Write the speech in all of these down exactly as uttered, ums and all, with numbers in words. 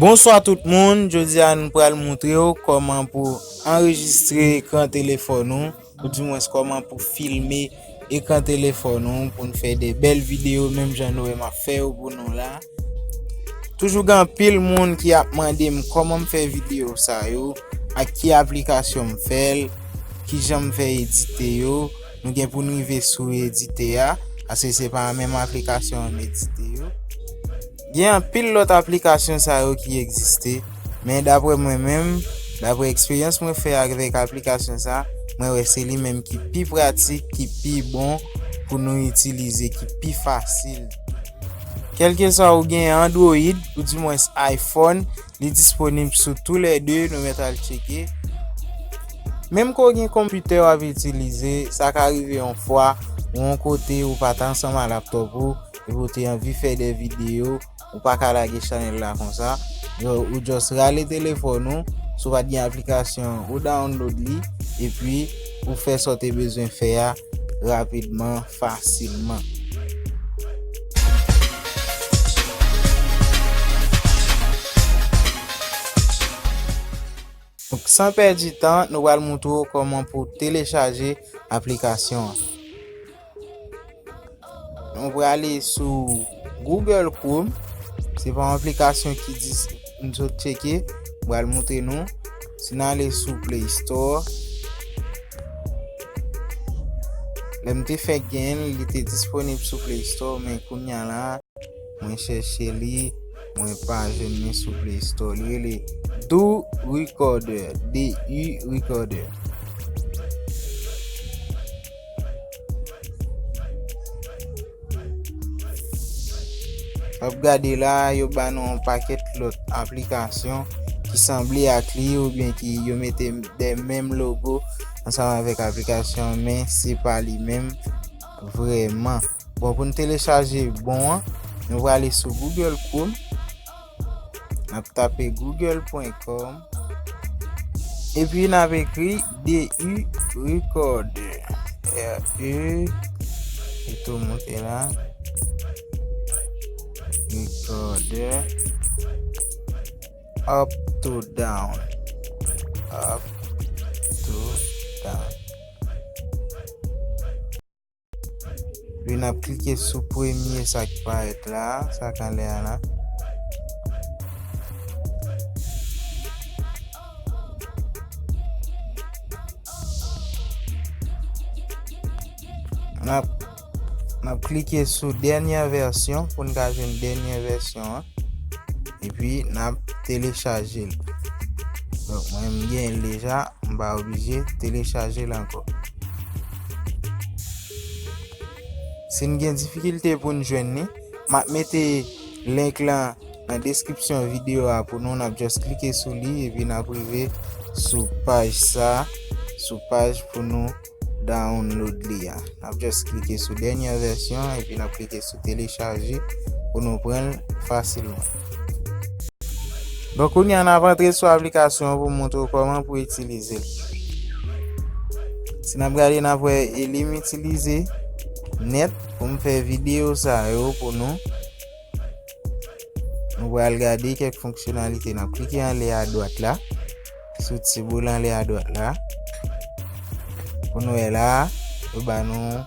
Bonswa tout moun, jodi a nou pral montre w kòman pou anrejistre ekran telefòn ou, oudimwens kòman pou filme ekran telefòn ou pou n fè de bèl videyo menm jan nou wè m ap fè yo pou nou la. Toujou gen anpil moun ki ap mande m kòman m fè videyo sa yo, ak ki aplikasyon m fè l, kijan m fè edite yo. Nou gen pou n rive sou edite a, paske se pa menm aplikasyon an m edite yo. Gen anpil lòt aplikasyon sa yo ki egziste, men daprè mwen menm, daprè eksperyans mwen fè avèk aplikasyon sa, mwen wè se li menm ki pi pratik, ki pi bon pou nou itilize, ki pi fasil. Kèlkeswa ou gen Android, oudimwens iPhone, li disponib sou toulède, nou mèt al tcheke. Menm ke w gen konpitè w ap itilize, sa ka rive yon fwa, ou yon kote ou pa t ansanm a laptòp ou, epi w te anvi fè de videyo, ou pa ka lage chanèl la konsa. Yo, ou just rale telefòn ou, si w pa t gen aplikasyon, ou download li, epi ou fè sa w te bezwen fè a rapidman, fasilman. Donk, san pèdi tan, nou pral montre w kòman pou telechaje aplikasyon an. Nou prale sou Google Chrome. Se pa yon aplikasyon ki dis-, m sot tcheke. M pral montre nou. Si n ale sou Play Store, lè m te fèk genyen l, li te disponib sou Play Store, men kounye a la, mwen chèche li, mwen pa jwenn li sou Play Store. Li rele Du Recorder, D U Recorder. W ap gade la, yo ba nou yon pakèt lòt aplikasyon ki sanble ak li oubyen ki yo mete de menm logo ansanm avèk aplikasyon an, men se pa li menm vrèman. Bon, pou n telechaje bon an, nou prale sou Google Chrome. N ap tape google pwen kòm. Epi n ap ekri D U Recorder. R E, li tou monte la. Recorder. Up to down. Up to down. Epi n ap klike sou premye sa k parèt la, sa k anlè a la. N ap, n ap klike sou dènyè vèsyon pou n ka jwenn dènyè vèsyon an. Epi n ap telechaje l. Donk, mwen, m gen l deja, m pa oblije telechaje l ankò. Si n gen difikilte pou n jwenn li, m ap mete link lan nan deskripsyon videyo a pou nou. N ap just klike sou li epi n ap rive sou paj sa, sou paj pou nou download li a. N ap just klike sou dènyè vèsyon epi n ap klike sou telechaje pou nou pran l fasilman. Bon, kounye a n ap antre sou aplikasyon an pou m montre w kòman pou itilize l. Si n ap gade, n ap wè e li m itilize nèt pou m fè videyo sa yo pou nou. Nou pral gade kèk fonksyonalite. N ap klike anlè a dwat la, sou ti boul anlè a dwat la, pou nou wè la, yo ba nou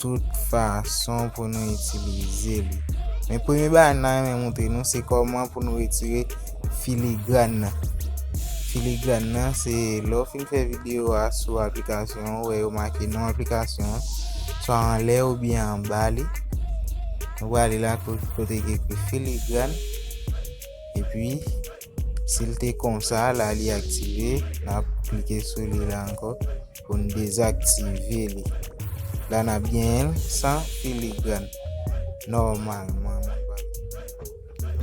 tout fason pou nou itilize li. Men premye bagay m ta renmen montre nou, se kòman pou nou retire filigran nan. Filigran nan, se lè w fin fè videyo a sou aplikasyon an, ou wè yo make non aplikasyon an, swa anlè oubyen anba li. Nou prale la ko-, kote ki ekri filigran. Epi, si l te konsa, la li aktive, n ap klike sou li la ankò pou n dezaktive li. La n ap genyen l san filigran. Nòmalman, mwen pa.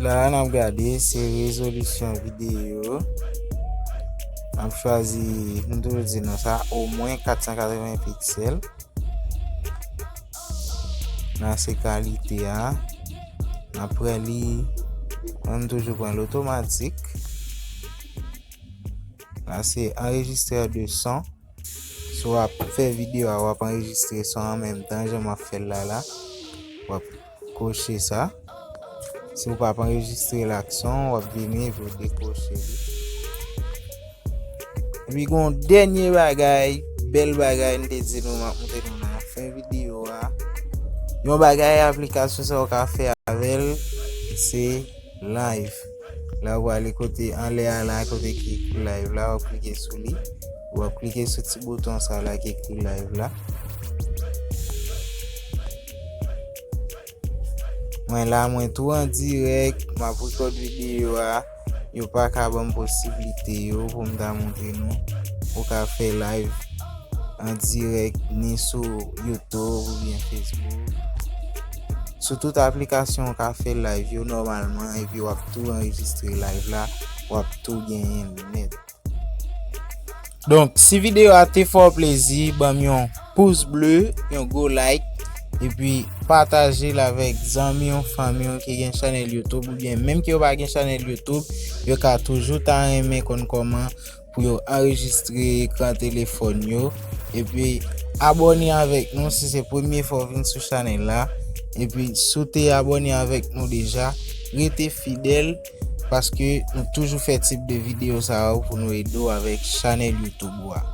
La n ap gade, se rezolisyon videyo. N ap chwazi, nou toujou di nou sa, omwen kat san katreven piksèl. La se kalite a. N ap pran li, mwen m toujou pran l otomatik. La se anrejistrè de son. Si w ap fè videyo a, w ap anrejistre son an menm tan, jan m ap fè l la la. W ap koche sa. Si w p ap anrejistre l ak son, w ap vini epi w dekwoche li. Epi gen yon dènye bagay, bèl bagay m te di nou m ap montre nou nan fen videyo a. Yon bagay aplikasyon sa w ka fè avè l, se live. La w ale kote anlè a la, kote ki ekri live la, w ap klike sou li. W ap klike sou ti bouton sa la ki ekri live la. Mwen la, mwen tou an dirèk, m ap rekòd videyo a. Yo pa ka ban m posiblite yo pou m ta montre nou. Ou ka fè live an dirèk ni sou YouTube oubyen Facebook. Sou tout aplikasyon ou ka fè live yo nòmalman, epi w ap tou anrejistre live la, w ap tou genyen l nèt. Donk, si videyo a te fè w plezi, ban m yon pous ble, yon gwo like, epi pataje l avèk zanmi w, fanmi w ki gen chanèl YouTube, oubyen menm ki yo pa gen chanèl YouTube, yo ka toujou ta renmen konn kòman pou yo anrejistre ekran telefòn yo. Epi abòne avèk nou si se premye fwa w vin sou chanèl la. Epi si w te abòne avèk nou deja, rete fidèl, paske nou toujou fè tip de videyo sa yo pou nou ede w avèk chanèl YouTube ou a.